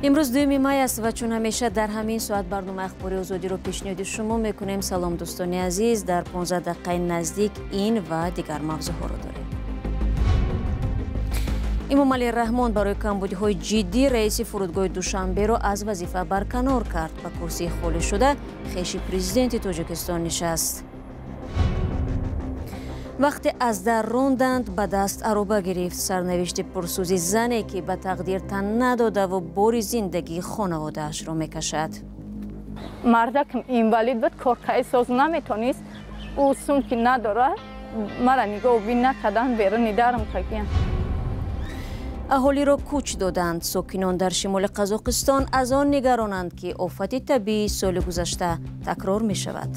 Имрӯз 2 май аст ва чун ҳамеша дар ҳамин соат барномаи Ахбори Озодиро пешниҳоди шумо мекунем. Салом дӯстони азиз, дар 15 дақиқаи наздик ин ва дигар мавзӯъҳоро дорем. Эмомалӣ Раҳмон барои камбудиҳои ҷиддӣ раиси фурудгоҳи Душанберо аз вазифа барканор кард. Ба курсии холӣ шуда хеши президенти Тоҷикистон нишаст. Вақте аз дар ронданд, ба даст ароба гирифт. Сарнавишти пурсӯзи зане, ки ба тақдир тан надодаву бори зиндагии хонаводаашро мекашад. Мардакам инвалид буд, коркаи соз наметонист. Ӯ сумки надорад, мара нигоҳ бин накардан, беруни дарм кагиян. Аҳолиро кӯч доданд. Сокинон дар шимоли Қазоқистон аз он нигаронанд, ки офати табиии соли гузашта такрор мешавад.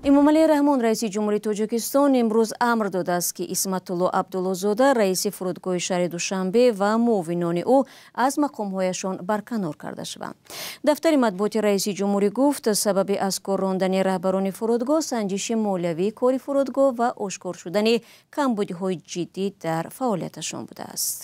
Эмомалӣ Раҳмон, раиси ҷумҳурии Тоҷикистон, имрӯз амр додааст, ки Исматулло Абдуллозода, раиси фурудгоҳи шаҳри Душанбе ва муовинони ӯ аз мақомҳояшон барканор карда шаванд. Дафтари матбуоти раиси ҷумҳурӣ гуфт, сабаби аз кор рондани раҳбарони фурудгоҳ санҷиши молиявии кори фурудгоҳ ва ошкор шудани камбудиҳои ҷиддӣ дар фаъолияташон будааст.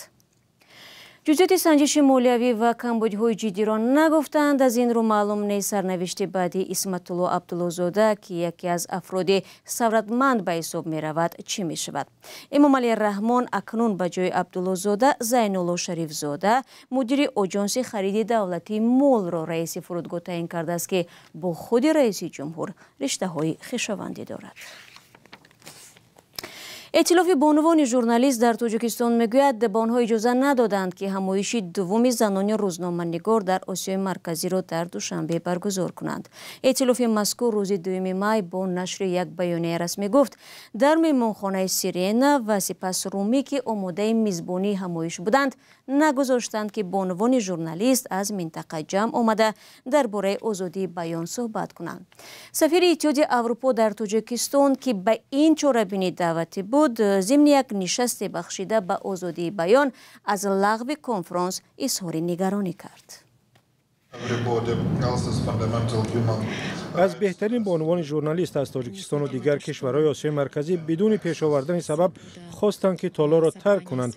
Ҷузъиёти санҷиши молиявӣ ва камбудиҳои ҷиддиро нагуфтанд. Аз ин рӯ маълум нест сарнавишти баъди Исматулло Абдуллозода, ки яке аз афроди савратманд ба ҳисоб меравад, чӣ мешавад. Эмомалӣ Раҳмон акнун ба ҷои Абдуллозода Зайнулло Шарифзода, мудири оҷонси хариди давлатии молро раиси фурудгоҳ таъин кардааст, ки бо худи раиси ҷумҳур риштаҳои хешовандӣ дорад. Эътилофи бонувони журналист дар Тоҷикистон мегӯяд, ба онҳо иҷоза надоданд, ки ҳамоиши дуввуми занони рӯзноманигор дар Осиёи Марказиро дар Душанбе баргузор кунанд. Эътилофи мазкур рӯзи 2 май бо нашри як баёнияи расмӣ гуфт, дар меҳмонхонаи Сирена ва сипас Румӣ, ки омодаи мизбонии ҳамоиш буданд, нагузоштанд, ки бонувони журналист аз минтақа ҷамъ омада дар бораи озодии баён суҳбат кунанд. Сафири Иттиҳоди Аврупо дар Тоҷикистон, ки ба ин чорабинӣ даъватӣ буд, зимни як нишасте бахшида ба озодии баён аз лағви конфронс изҳори нигаронӣ кард. Аз беҳтарин бонувони журналист аз Тоҷикистону дигар кишварҳои Осиёи Марказӣ бидуни пеш овардани сабаб хостанд, ки толорро тарк кунанд.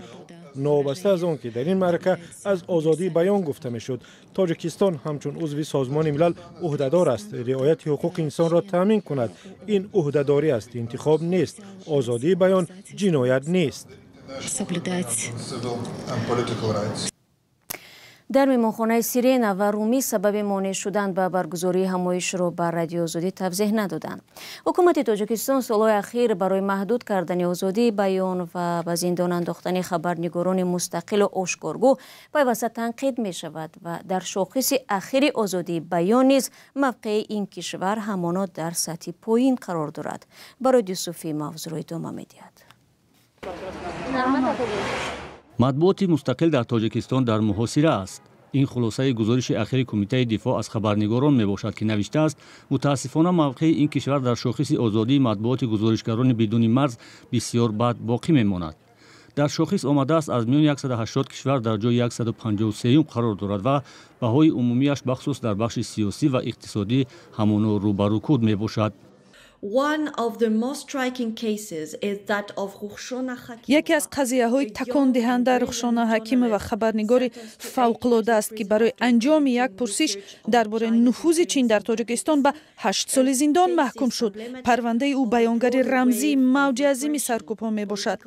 Новобаста аз он ки дар ин маърака аз озодии баён гуфта мешуд, Тоҷикистон ҳамчун узви Созмони Милал ӯҳдадор аст риояти ҳуқуқи инсонро таъмин кунад. Ин ӯҳдадорӣ аст, интихоб нест. Озодии баён ҷиноят нест. Дар меҳмонхонаи Сирена ва Румӣ сабаби монеъ шудан ба баргузории ҳамоишро ба Радиои Озодӣ тавзеҳ надоданд. Ҳукумати Тоҷикистон солҳои ахир барои маҳдуд кардани озодии баён ва ба зиндон андохтани хабарнигорони мустақилу ошкоргӯ пайваста танқид мешавад ва дар шохиси ахири озодии баён низ мавқеи ин кишвар ҳамоно дар сатҳи поин қарор дорад. Барои Юсуфӣ мавзӯъро идома медиҳад. Матбуоти мустақил дар Тоҷикистон дар муҳосира аст. Ин хулосаи гузориши ахири Кумитаи дифоъ аз хабарнигорон мебошад, ки навиштааст, мутаассифона мавқеи ин кишвар дар шохиси озодии матбуоти гузоришгарони бидуни марз бисёр бад боқӣ мемонад. Дар шохис омадааст, аз миёни 180 кишвар дар ҷои 153 қарор дорад ва баҳои умумиаш бахусус дар бахши сиёсӣ ва иқтисодӣ ҳамоно рӯ ба рукуд мебошад. Яке аз қазияҳои такондиҳанда Рухшона Ҳакимова, хабарнигори фавқулода аст, ки барои анҷоми як пурсиш дар бораи нуфузи Чин дар Тоҷикистон ба 8 соли зиндон маҳкум шуд. Парвандаи ӯ баёнгари рамзии мавҷи азими саркӯбҳо мебошад.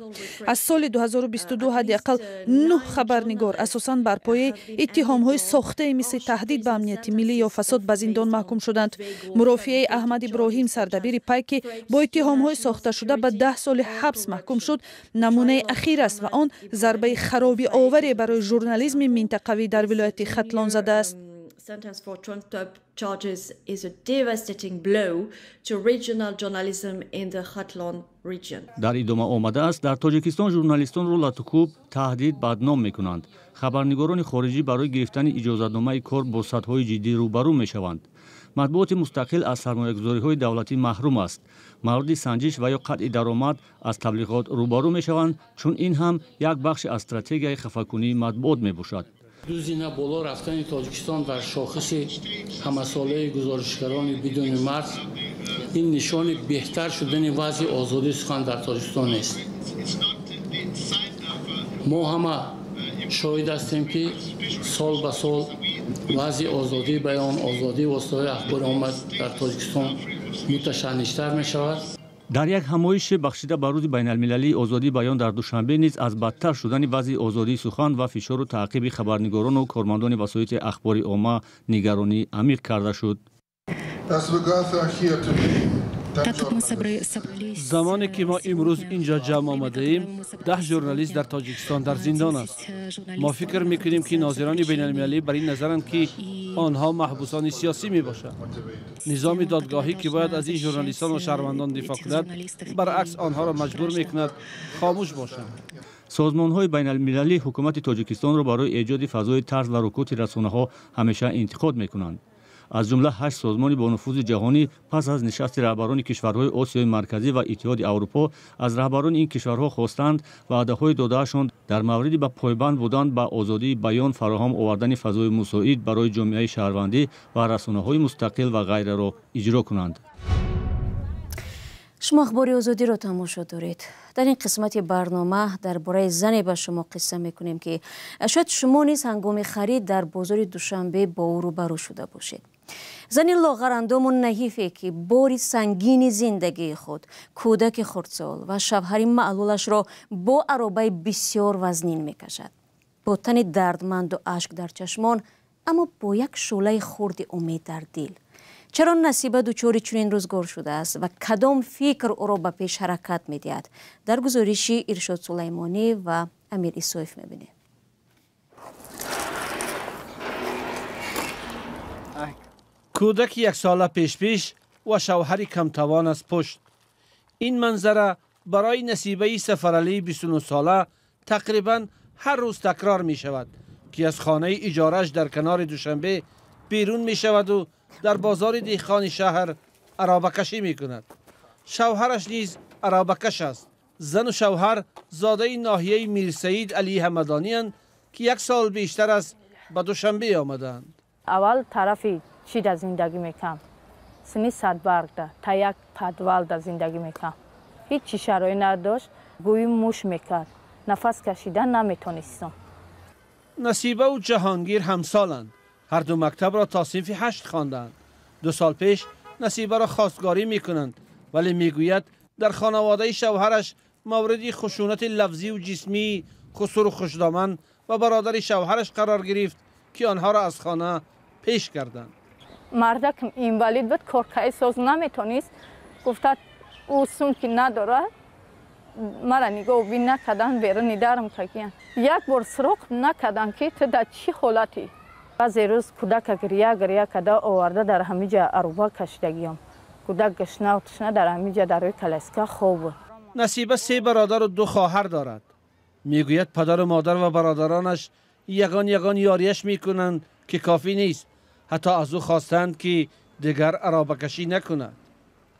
Аз соли 2022 ҳадди ақал 9 хабарнигор асосан бар пояи иттиҳомҳои сохтаи мисли таҳдид ба амнияти миллӣ ё фасод ба зиндон маҳкум шуданд. Мурофиаи Аҳмад Иброҳим, сардабири Пай, ки бо иттиҳомҳои сохташуда ба 10 соли ҳабс маҳкум шуд, намунаи ахир аст ва он зарбаи харобиоваре барои журнализми минтақавӣ дар вилояти Хатлон задааст. Дар идома омадааст, дар Тоҷикистон журналистонро латукӯб, таҳдид, бадном мекунанд. Хабарнигорони хориҷӣ барои гирифтани иҷозатномаи кор бо сатҳҳои ҷиддӣ рӯбарӯ мешаванд. Матбуоти мустақил аз сармоягузориҳои давлатӣ маҳрум аст. Мавриди санҷиш ва ё қатъи даромад аз таблиғот рӯбарӯ мешаванд, чун ин ҳам як бахши аз стратегияи хафакунии матбуот мебошад. Ду зина боло рафтани Тоҷикистон дар шохиси ҳамасолаи гузоришгарони бидуни марз ин нишони беҳтар шудани вазъи озодии сухан дар Тоҷикистон нест. Мо ҳама Шоҳид ҳастем, ки сол ба сол вазъи озодии баён, озодии воситаҳои ахбори омма дар Тоҷикистон муташанниҷтар мешавад. Дар як ҳамоише бахшида ба рӯзи байналмилалии озодии баён дар Душанбе низ аз бадтар шудани вазъи озодии сухан ва фишору таъқиби хабарнигорону кормандони васоити ахбори омма нигаронӣ амиқ карда шуд. Замоне ки мо имрӯз инҷо ҷамъ омадаем, 10 журналист дар Тоҷикистон дар зиндон аст. Мо фикр мекунем, ки нозирони байналмилалӣ бар ин назаранд, ки онҳо маҳбусони сиёсӣ мебошанд. Низоми додгоҳӣ, ки бояд аз ин журналистон ва шаҳрвандон дифоъ кунад, баръакс онҳоро маҷбур мекунад хомӯш бошанд. Созмонҳои байналмилалӣ ҳукумати Тоҷикистонро барои эҷоди фазои тарс ва рукути расонаҳо ҳамеша интиқод мекунанд. Аз ҷумла 8 созмони бонуфузи ҷаҳонӣ пас аз нишасти раҳбарони кишварҳои Осиёи Марказӣ ва Иттиҳоди Аврупо аз раҳбарони ин кишварҳо хостанд ваъдаҳои додаашон дар мавриди ба пойбанд будан ба озодии баён, фароҳам овардани фазои мусоид барои ҷомеаи шаҳрвандӣ ва расонаҳои мустақил ва ғайраро иҷро кунанд. Шумо Ахбори Озодиро тамошо доред. Дар ин қисмати барнома дар бораи зане ба шумо қисса мекунем, ки шояд шумо низ ҳангоми харид дар бозори Душанбе бо ӯ рӯбарӯ шуда бошед. Зани лоғарандому наҳифе, ки бори сангини зиндагии худ, кӯдаки хурдсол ва шавҳари маълулашро бо аробаи бисёр вазнин мекашад. Бо тани дардманду ашк дар чашмон, аммо бо як шӯълаи хурди умед дар дил. Чаро Насиба дучори чунин рӯзгор шудааст ва кадом фикр ӯро ба пеш ҳаракат медиҳад? Дар гузориши Иршод Сулаймонӣ ва Амир Исоев мебинем. Кӯдаки яксола пешпеш ва шавҳари камтавон аз пушт. Ин манзара барои Насибаи Сафаралии 29сола тақрибан ҳар рӯз такрор мешавад, ки аз хонаи иҷорааш дар канори Душанбе берун мешаваду дар бозори деҳқони шаҳр аробакашӣ мекунад. Шавҳараш низ аробакаш аст. Зану шавҳар зодаи ноҳияи Мирсаид Алии Ҳамадониянд, ки як сол бештар аст ба Душанбе омадаанд. Аввал тарафи чӣ да зиндагӣ мекардам, сини садбаргда та як подвалда зиндагӣ мекардам. Ҳеҷ чӣ шароит надошт, гӯӣ муш мекард, нафас кашидан наметонистам. Насибаву Ҷаҳонгир ҳамсоланд. Ҳар ду мактабро то синфи 8 хонданд. 2 сол пеш Насибаро хостгорӣ мекунанд, вале мегӯяд дар хонаводаи шавҳараш мавриди хушунати лафзиву ҷисмии хусуру хушдоман ва бародари шавҳараш қарор гирифт, ки онҳоро аз хона пеш карданд. Мардакам инвалид буд, коркаи соз наметонист. Гуфта ӯ сум ки надорад, мара нигоҳубин накардан, беруни дарм кагиян. Як бор суроғ накардан, ки ту дар чӣ ҳолатӣ. Баъзе рӯз кӯдака гиря гиря карда оварда дар ҳамиҷа аруба кашидагиям. Кӯдак гушнаву тушна дар ҳамиҷа дар рӯи коляска хоб буд. Насиба 3 бародару 2 хоҳар дорад. Мегӯяд падару модар ва бародаронаш ягон ягон ёрияш мекунанд, ки кофӣ нест. Ҳатто аз ӯ хостанд, ки дигар аробакашӣ накунад.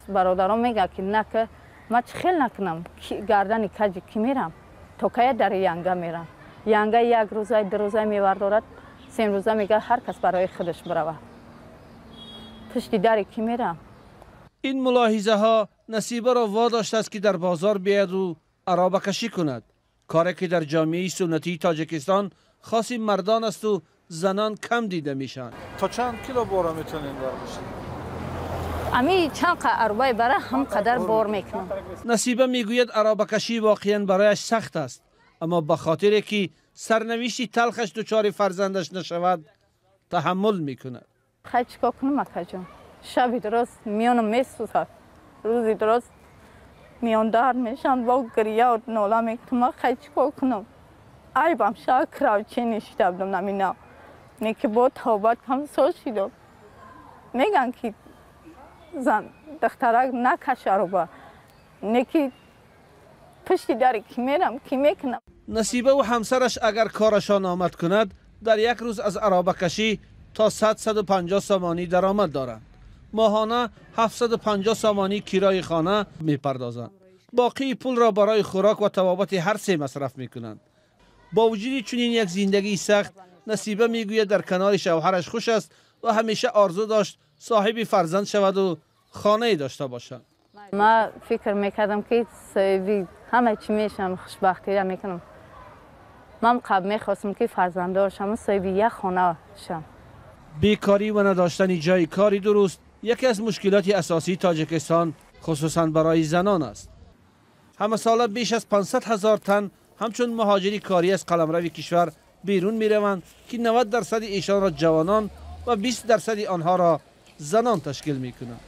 Бародарон мегӯяд, ки нака, ман чӣ хел накунам, гардани каҷи ки мерам, то кая дар янга мерам. Янга як рӯза, 2 рӯза мевардорад, 3 рӯза мегӯяд ҳар кас барои худаш биравад. Пушти дари ки мерам? Ин мулоҳизаҳо Насибаро водоштааст, ки дар бозор биёяду аробакашӣ кунад, коре ки дар ҷомеаи суннатии Тоҷикистон хоси мардон асту занон кам дида мешаванд. То чанд кило бора метавонед бардошт? Ами чанд арбаи бара ҳам қадар бор мекунам. Насиба мегӯяд аробакашӣ воқеан барояш сахт аст, аммо ба хотире ки сарнавишти талхаш дучори фарзандаш нашавад, таҳаммул мекунад. Хай чӣ кор кунам, акаҷон? Шаби дуруст миёнам месӯзад, рӯзи дуруст миён дард мешавам, бо гиря нола мекунам. Хай чӣ кор кунам? Айбам шаҳр кравчи нишида будам намина. Не ки бо тавбат кам соз шидам. Мегӯянд, ки зан духтарак накаш ароба, не ки пушти дари ки мерам, ки мекунам. Насибаву ҳамсараш агар корашон омад кунад, дар як рӯз аз аробакашӣ то 100-150 сомонӣ даромад доранд. Моҳона 750 сомонӣ кирои хона мепардозанд. Боқии пулро барои хӯрок ва табобати ҳар се масраф мекунанд. Бо вуҷуди чунин як зиндагии сахт, Насиба мегӯяд дар канори шавҳараш хуш аст ва ҳамеша орзу дошт соҳиби фарзанд шаваду хонае дошта бошад. Ман фикр мекардам, ки соҳиби ҳама чӣ мешавам, хушбахтиро мекунам. Ман қабл мехостам ки фарзанддор шавам, соҳиби як хона шавам. Бекорӣ ва надоштани ҷои кори дуруст яке аз мушкилоти асосии Тоҷикистон, хусусан барои занон аст. Ҳамасола беш аз 500 ҳазор тан ҳамчун муҳоҷири корӣ аз қаламрави кишвар берун мераванд, ки 90% эшонро ҷавонон ва 20% онҳоро занон ташкил мекунанд.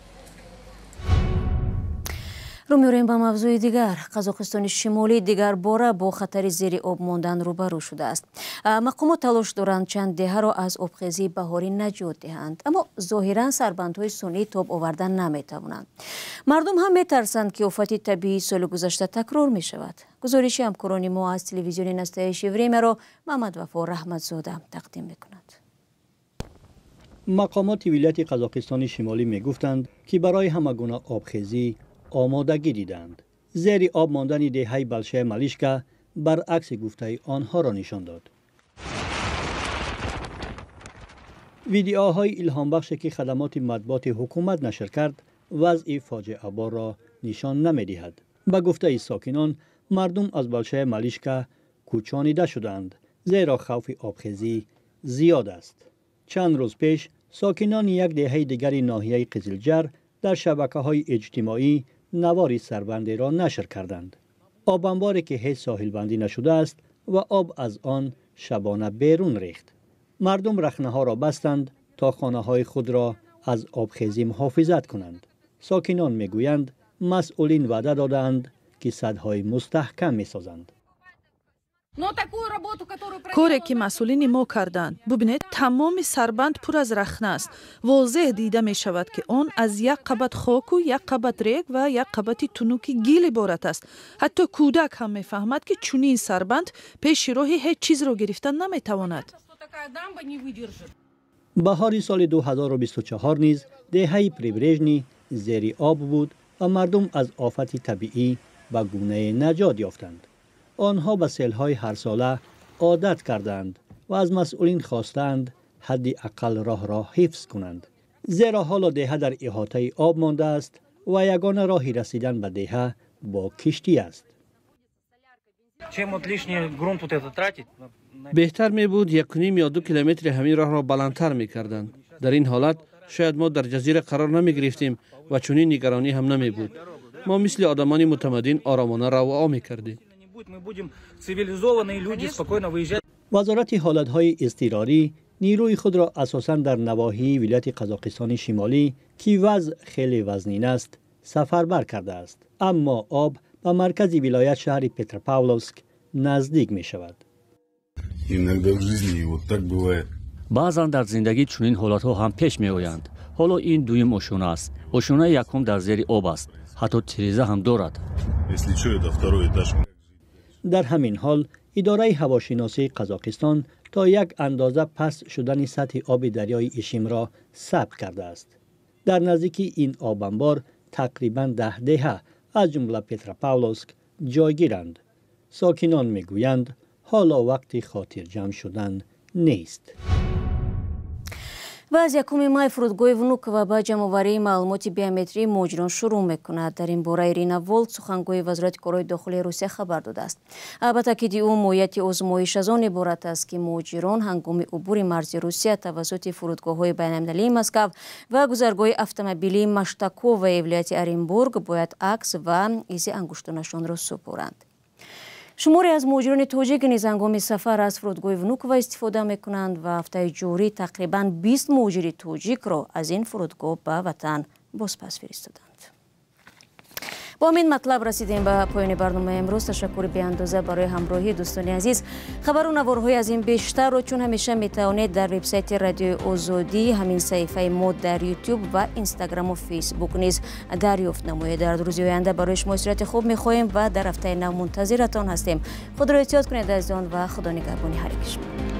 Рӯ меорем ба мавзӯи дигар. Қазоқистони Шимолӣ дигар бора бо хатари зери об мондан рӯбарӯ шудааст. Мақомот талош доранд чанд деҳаро аз обхезии баҳорӣ наҷот диҳанд, аммо зоҳиран сарбандҳои сунъӣ тоб овардан наметавонанд. Мардум ҳам метарсанд, ки офати табиии соли гузашта такрор мешавад. Гузориши ҳамкорони мо аз телевизиони Настоящее времяро Мамадвафо Раҳматзода тақдим мекунад. Мақомоти вилояти Қазоқистони Шимолӣ мегуфтанд, ки барои ҳама гуна обхезӣ омодагӣ диданд. Зери об мондани деҳаи Балшая Малишка баръакси гуфтаи онҳоро нишон дод. Видеоҳои илҳомбахше, ки хадамоти матбуоти ҳукумат нашр кард, вазъи фоҷиаборро нишон намедиҳад. Ба гуфтаи сокинон, мардум аз Балшая Малишка кӯчонида шуданд, зеро хавфи обхезӣ зиёд аст. Чанд рӯз пеш сокинони як деҳаи дигари ноҳияи Қизилҷар дар шабакаҳои иҷтимоӣ навори сарбандеро нашр карданд. Обанборе, ки ҳеҷ соҳилбандӣ нашудааст ва об аз он шабона берун рехт. Мардум рахнаҳоро бастанд то хонаҳои худро аз обхезӣ муҳофизат кунанд. Сокинон мегӯянд, масъулин ваъда додаанд, ки садҳои мустаҳкам месозанд. Коре, ки масъулини мо карданд, бубинед, тамоми сарбанд пур аз рахна аст. Возеҳ дида мешавад, ки он аз як қабат хоку, як қабат рег ва як қабати тунуки гил иборат аст. Ҳатто кӯдак ҳам мефаҳмад, ки чунин сарбанд пеши роҳи ҳеҷ чизро гирифта наметавонад. Баҳори соли 2024 низ деҳаи Прибрежни зери об буд ва мардум аз офати табиӣ ба гунае наҷот ёфтанд. Онҳо ба селҳои ҳарсола одат карданд ва аз масъулин хостаанд ҳадди ақал роҳро ҳифз кунанд, зеро ҳоло деҳа дар иҳотаи об мондааст ва ягона роҳи расидан ба деҳа бо киштӣ аст. Беҳтар мебуд 1.5 ё 2 километри ҳамин роҳро баландтар мекарданд. Дар ин ҳолат шояд мо дар ҷазира қарор намегирифтем ва чунин нигаронӣ ҳам намебуд. Мо мисли одамони мутамаддин оромона равъо мекардем. Вазорати ҳолатҳои изтирорӣ нерӯи худро асосан дар навоҳии вилояти Қазоқистони Шимолӣ, ки вазъ хеле вазнин аст, сафарбар кардааст. Аммо об ба маркази вилоят, шаҳри Петропавловск, наздик мешавад. Баъзан дар зиндагӣ чунин ҳолатҳо ҳам пеш меоянд. Ҳоло ин дуюм ошёна аст. Ошёнаи якум дар зери об аст, ҳатто тиреза ҳам дорад. Дар ҳамин ҳол идораи ҳавошиносии Қазоқистон то як андоза паст шудани сатҳи оби дарёи Ишимро сабт кардааст. Дар наздикии ин обанбор тақрибан 10 деҳа, аз ҷумла Петропавловск, ҷойгиранд. Сокинон мегӯянд, ҳоло вақти хотирҷамъ шудан нест. Ва аз 1 май фурудгоҳи Внуково ба ҷамъоварии маълумоти биометрии муҳоҷирон шурӯъ мекунад. Дар ин бора Ирина Волк, сухангӯи Вазорати корҳои дохилии Русия, хабар додааст. Ба таъкиди ӯ, моҳияти озмоиш аз он иборат аст, ки муҳоҷирон ҳангоми убури марзи Русия тавассути фурудгоҳҳои байналмилалии Москав ва гузаргоҳи автомобилии Маштаковаи вилояти Оренбург бояд акс ва изи ангуштонашонро супоранд. Шуморе аз муҳоҷирони тоҷик низ ҳангоми сафар аз фурудгоҳи Внуково истифода мекунанд ва ҳафтаи ҷорӣ тақрибан 20 муҳоҷири тоҷикро аз ин фурудгоҳ ба ватан бозпас фиристоданд. Бо ҳамин матлаб расидем ба поёни барномаи имрӯз. Ташаккури беандоза барои ҳамроҳӣ, дӯстони азиз. Хабару наворҳои аз ин бештарро чун ҳамеша метавонед дар вебсайти Радиои Озодӣ, ҳамин саҳифаи мо дар Ютуб ва Инстаграму Фейсбук низ дарёфт намоед. Дар рӯзи оянда барои шумо истироҳати хуб мехоҳем ва дар ҳафтаи нав мунтазиратон ҳастем. Худро эҳтиёт кунед, азизон, ва худо нигаҳбони ҳар яки шумо.